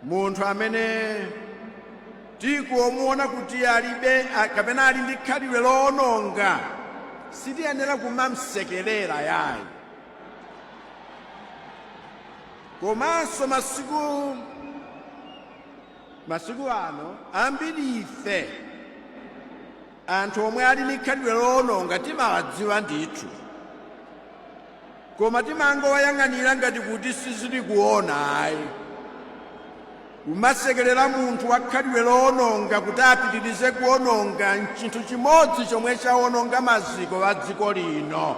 Munthu amene tikuomuona kuti alibe kapena ali ndi khalidwe loononga, sitiyenera kumamsekerera yayi. Komanso masiku ano ambiri ife anthu omwe ali ndi khalidwe loononga timawadziwa ndithu, koma timangowayang'anira ngati kuti sizili kuona ayi. Kumasekerera munthu wa khalidwe loononga kuti apitirize kuononga nchinthu chimodzi chomwe chaononga maziko a dziko lino.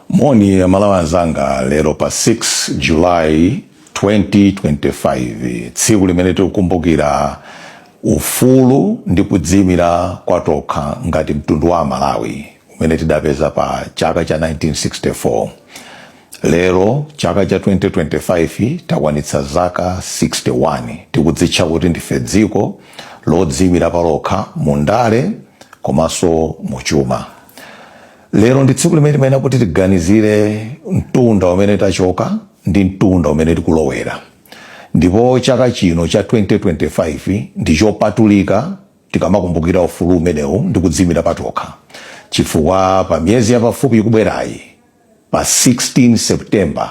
Moni Amalawi anzanga, lero pa 6 July 2025, tsiku limene tikukumbukira ufulu ndi kudziyimira kwatokha ngati mtundu wa Amalawi umene tidapeza pa chaka cha 1964. Lero chaka cha 2025 takwanitsa zaka 61 tikudzitcha kuti ndife dziko lodziyimira palokha mu ndale komanso mu chuma. Lero ndi tsiku limene timayenera kuti tiganizire mtunda umene tachoka ndi mtunda umene tikulowera. Ndipo chaka chino cha 2025 ndi chopatulika tikamakumbukira ufulu umenewu ndi kudziyimira patokha, chifukwa pa miyezi yapafupi ikubwerayi, pa 16 September,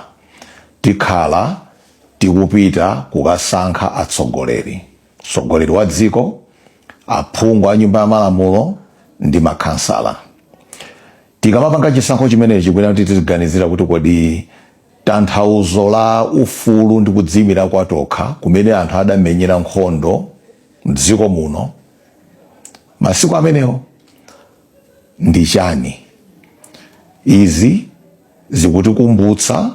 tikhala tikupita kukasankha atsogoleri, mtsogoleri wa dziko, aphungu a Nyumba ya Malamulo ndi makhansala. Tikamapanga chisankho chimenechi, kuyenera kuti tiziganizira kuti kodi tanthauzo la ufulu ndi kudziyimira kwatokha kumene anthu adamenyera nkhondo mdziko muno masiku amenewo ndi chani? Izi zikutikumbutsa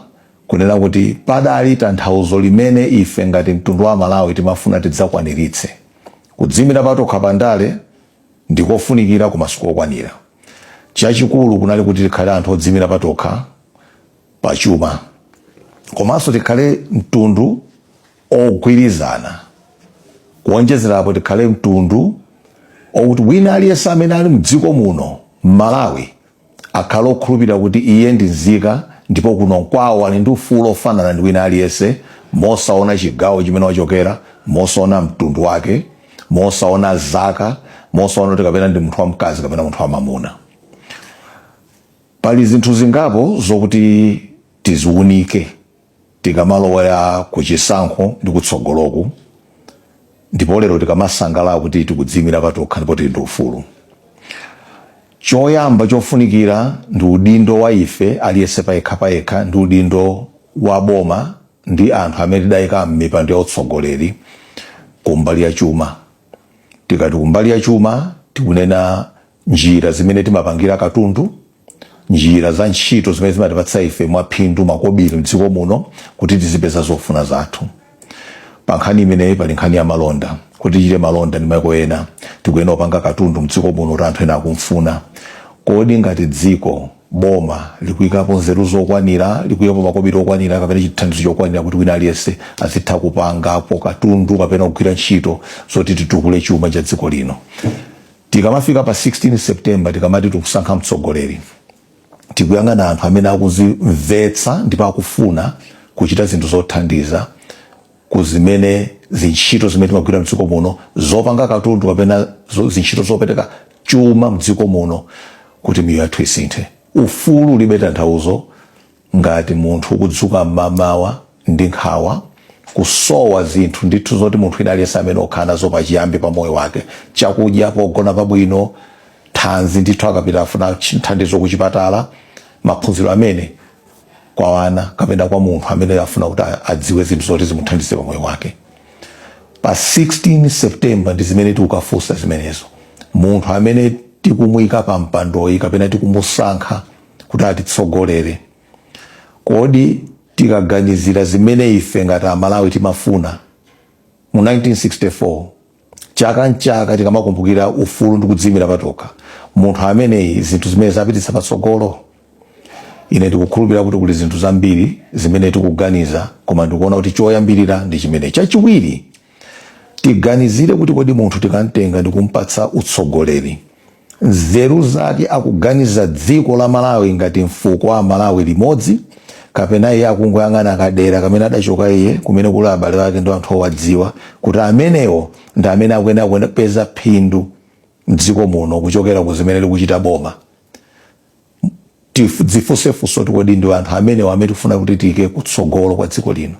kunena kuti padali tanthauzo limene ife ngati mtundu wa Malawi timafuna tidzakwaniritse. Kudziyimira patokha pandale ndikofunikira koma sikokwanira. Chachikulu kunali kuti tikhale anthu odziyimira patokha pachuma, komanso tikhale mtundu ogwirizana. Kuonjezerapo, tikhale mtundu okuti wina aliyense amene ali mdziko muno Mmalawi akhale okhulupirira kuti iye ndi nzika ndipo kuno kwawo, ali ndi ufulu ofanana ndi wina aliyense, mosaona chigawo chimene wachokera, mosaona mtundu wake, mosaona zaka, mosaona kuti kapena ndi munthu wamkazi kapena munthu wamamuna. Pali zinthu zingapo zokuti tiziunike tikamalowera ku chisankho ndi kutsogoloku, ndipo lero tikamasangalala kuti tikudziyimira patokha ndipo tili ndi ufulu. Choyamba chofunikira ndi udindo wa ife aliyense payekha payekha ndi udindo wa boma ndi anthu amene tidayika m'mipando ya utsogoleri kumbali ya chuma. Tikati kumbali ya chuma, tikunena njira zimene timapangira katundu, njira za ntchito zimene zimatipatsa ife mwaphindu makobiri mdziko muno kuti tizipeza zofuna zathu. Pa nkhani imeneyi pali nkhani ya malonda. Kuti tichite malonda ndi maiko ena, tikuyenera kupanga katundu mdziko muno kuti anthu ena akumfuna. Kodi ngati dziko, boma likuyikapo nzeru zokwanira, likuyikapo makobiri okwanira kapena chithandizo chokwanira kuti wina aliyense azitha kupangapo katundu kapena kugwira ntchito zoti titukule chuma cha dziko lino? Tikamafika pa 16 September, tikamati tikusankha mtsogoleri, tikuyang'ana anthu amene akuzimvetsa ndipo akufuna kuchita zinthu zothandiza kuzimene zintchito zimene timagwira mdziko muno zopanga katundu kapena zintchito zopereka chuma mdziko muno kuti miyoyo yathu isinthe. Ufulu ulibe tanthauzo ngati munthu ukudzuka mmamawa ndi nkhawa, kusowa zinthu ndithu zoti munthu wina aliyense amene okhala nazo pachiyambi pa moyo wake: chakudya, pogona pabwino, thanzi ndithu akapita afuna thandizo kuchipatala, maphunziro amene kwa ana kapena kwa munthu amene afuna kuti adziwe zinthu zoti zimuthandize pa moyo wake. Pa 16 September ndi zimene tikukafunsa zimenezo. Munthu amene tikumuyika pa mpandoyi kapena tikumusankha kuti atitsogolere, kodi tikaganizira zimene ife ngati Amalawi timafuna mu 1964, chaka nchaka tikamakumbukira ufulu ndi kudziyimira patokha, munthu ameneyi zinthu zimene zapititsa patsogolo? Ine ndikukhulupirira kuti kuli zinthu zambiri zimene tikuganiza, koma ndikuona kuti choyambirira ndi chimene. Chachiwiri, tiganizire kuti kodi munthu tikamtenga ndi kumpatsa utsogoleri, nzeru zake akuganiza dziko la Malawi ngati mfuko wa Malawi limodzi, Kapena iye akungoyang'ana kadera kamene adachoka iye, kumene kuli abale ake ndi anthu owadziwa kuti amenewo ndi amene akuyenera kupeza phindu mdziko muno kuchokera ku zimene likuchita boma? Tidzifunsefunso kuti kodi ndi anthu amenewo amene tifuna kuti tiyike kutsogolo kwa dziko lino?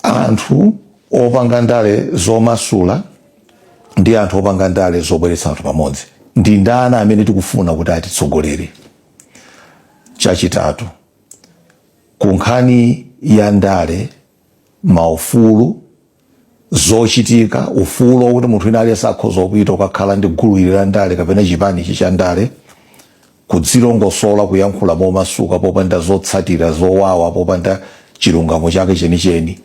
Anthu opanga ndale zomasula ndi anthu opanga ndale zobweretsa anthu pamodzi, ndi ndani amene tikufuna kuti atitsogolere? Chachitatu, ku nkhani ya ndale, maufulu, zochitika, ufulu wokuti munthu wina aliyense akhoza kupita kukakhala ndi gulu ili la ndale kapena chipani ichi cha ndale, kudzilongosola, kuyankhula momasuka popanda zotsatira zowawa, popanda chilungamo chake chenicheni,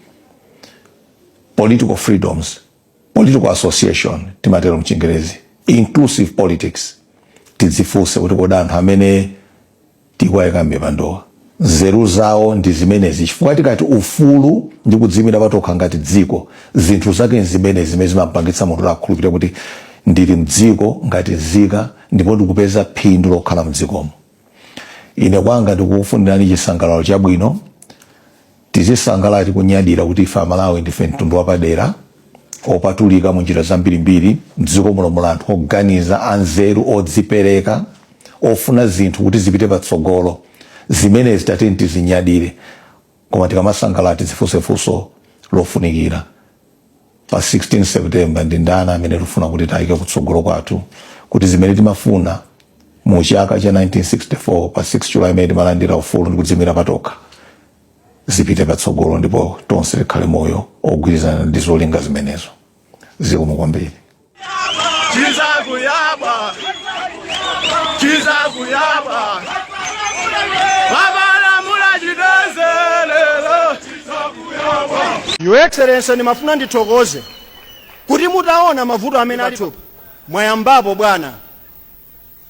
political freedoms, political association timatero mchingerezi, inclusive politics. Tidzifunse kuti kodi anthu amene tikuwayika m'mipandowa nzeru zawo ndi zimenezi? Chifukwa tikati ufulu ndi kudziyimira patokha ngati dziko, zinthu zake zimenezi zimene zimampangitsa munthu kuti akhulupirire kuti ndili mdziko ngati nzika ndipo ndikupeza phindu lokhala mdzikomo. Ine kwanga ndikukufunirani chisangalalo chabwino. Tizisangalala tikunyadira kuti ife Amalawi ndife mtundu wapadera opatulika mu njira zambirimbiri. Mdziko muno muli anthu oganiza, anzeru, odzipereka, ofuna zinthu kuti zipite patsogolo. Zimenezi tatiyeni tizinyadire, koma tikamasangalala tidzifunse funso lofunikira: pa 16 September ndi ndani amene tifuna kuti tayike kutsogolo kwathu, kuti zimene timafuna mu chaka cha 1964 pa 6 July imene timalandira ufulu ndi kudziyimira patokha zipite patsogolo, ndipo tonse tikhale moyo ogwirizana ndi zolinga zimenezo? Zikomo kwambiri. Chizakuyaba, chizakuyaba, babalamula chitezelelo. Your Excellency, ndimafuna ndithokoze kuti mutaona mavuto amene ali mwayambapo bwana.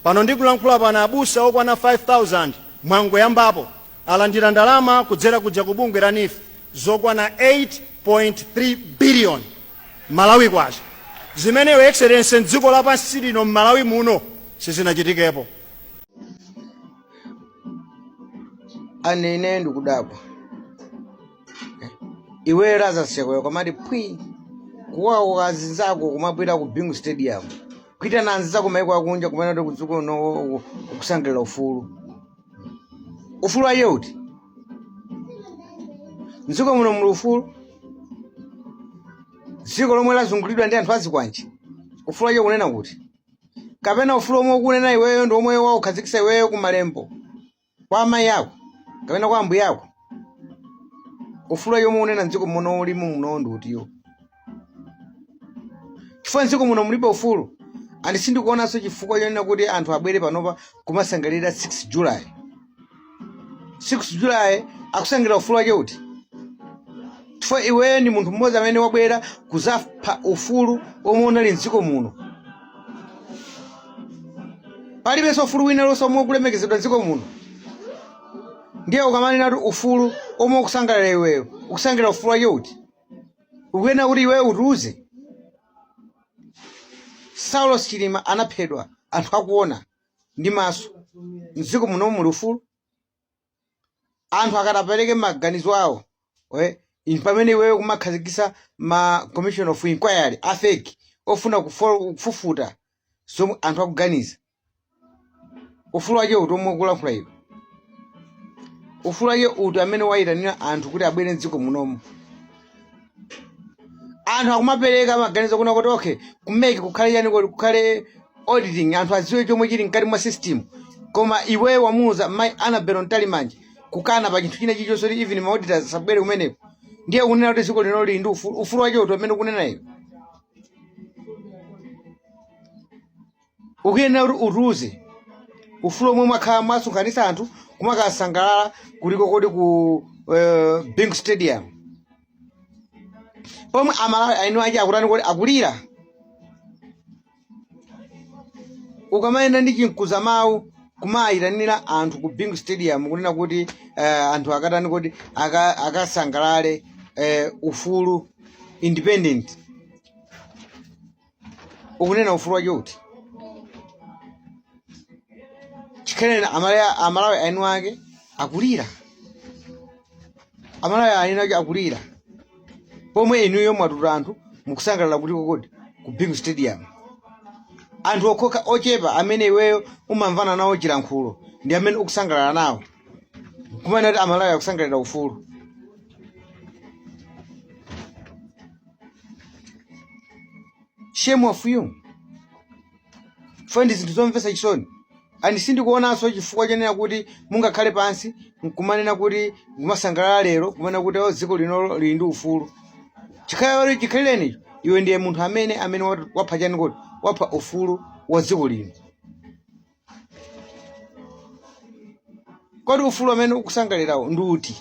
Pano ndikulankhula pano, abusa okwana 5000 mwangoyambapo alandira ndalama kudzera kuja ku bungwe la NEEF zokwana 8.3 billion Malawi kwacha, zimene, Your Excellency, mdziko lapansi lino, m'Malawi muno sizinachitikepo. Ane ine ndikudabwa iwe Lazarus Chakwera komati phwi kuwawa azinzako kumapita ku Bingu Stadium kuitana anzako maiko akunja kumene kuti kudziko no kusangalira ufulu. Ufulu aye uti? Mdziko muno muli ufulu? Dziko lomwe lazungulidwa ndi anthu azikwanje, ufulu aye kunena kuti kapena ufulu omwe ukunena iweyo ndi omwe waukhazikitsa iweyo kumalembo kwa amayi ako kapena kwa ambuye ako? Ufulu aye omwe unena mdziko muno ulimo muno ndi utiyo? Chifukwa mdziko muno mulibe ufulu, and sindikuonanso chifukwa chonena kuti anthu abwere panopa kumasangalira 6 July. 6 July akusangalira ufulu wake uti? Chifukwa iweyo ndi munthu mmodzi amene wabwera kuzapha ufulu omwe unali mdziko muno. Palibenso ufulu wina lonse omwe ukulemekezedwa mdziko muno. Ndiye ukamanena kuti ufulu omwe ukusangalira iweyo, ukusangalira ufulu wake uti? Ukuyenera kuti iweyo utiuze. Saulos Chilima anaphedwa anthu akuona ndi maso. Mdziko muno muli ufulu? Anthu akatapereke maganizo awo pamene iweyo kumakhazikitsa ma commission of inquiry a fake ofuna kufufuta zomwe anthu akuganiza. Ufulu wake uti omwe ukulankhula iwe? Ufulu wake uti amene wayitanira anthu kuti abwere mdziko munomu? Anthu akumapereka maganizo kuna kuti okay, ku MEC kukhale chani, kuti kukhale auditing, anthu adziwe chomwe chili mkati mwa system, koma iweyo wamuuza mayi Annabel Mtalimanja kukana pa chinthu china chilichonse kuti even ma auditors asabwere kumeneko. Ndiye ukunena kuti dziko lino lili ndi ufulu? Ufulu wake uti amene ukunena iwe? Ukuyenera kuti utiuze ufulu omwe mwakhala mwasonkhanitsa anthu kumakasangalala kuliko kodi ku Bingu Stadium, pomwe Amalawi eni ake akutani kodi? Akulira. Ukamayenda ndi chinkuza mawu kumayitanira anthu ku Bingu Stadium kunena kuti anthu akatani kodi? Akasangalale ufulu, independent, ukunena ufulu wake uti? Chikhaleni Amalawi eni ake Akulira, Amalawi eni ake akulira, pomwe inuyo mwatuta anthu mukusangalala kuti kodi ku Bingu Stadium anthu okhoka ochepa amene iweyo umamvana nawo chilankhulo ndi amene ukusangalala nawo, kumanena kuti Amalawi akusangalira ufulu. Shame of you. Chifukwa ndi zinthu zomvetsa chisoni and sindikuonanso chifukwa chonena kuti mungakhale pansi nkumanena kuti nkumasangalala lero kumanena kuti oh, dziko lino lili ndi ufulu. Chikhalirenicho iwe ndiye munthu amene wapha chani kodi, wapha ufulu wa dziko lino. Kodi ufulu amene ukusangalirawo ndi uti?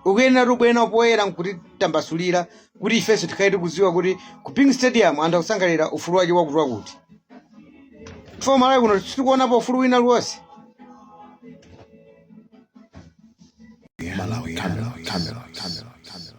Ukuyenera ubwere poyera nkutitambasulira kuti ifenso tikhale tikudziwa kuti ku Bingu Stadium anthu akusangalira ufulu wake wakuti wakuti. Chifukwa Malawi kuno sitikuonapo ufulu wina uliwonse. Malawi Camera, Camera, Camera, Camera.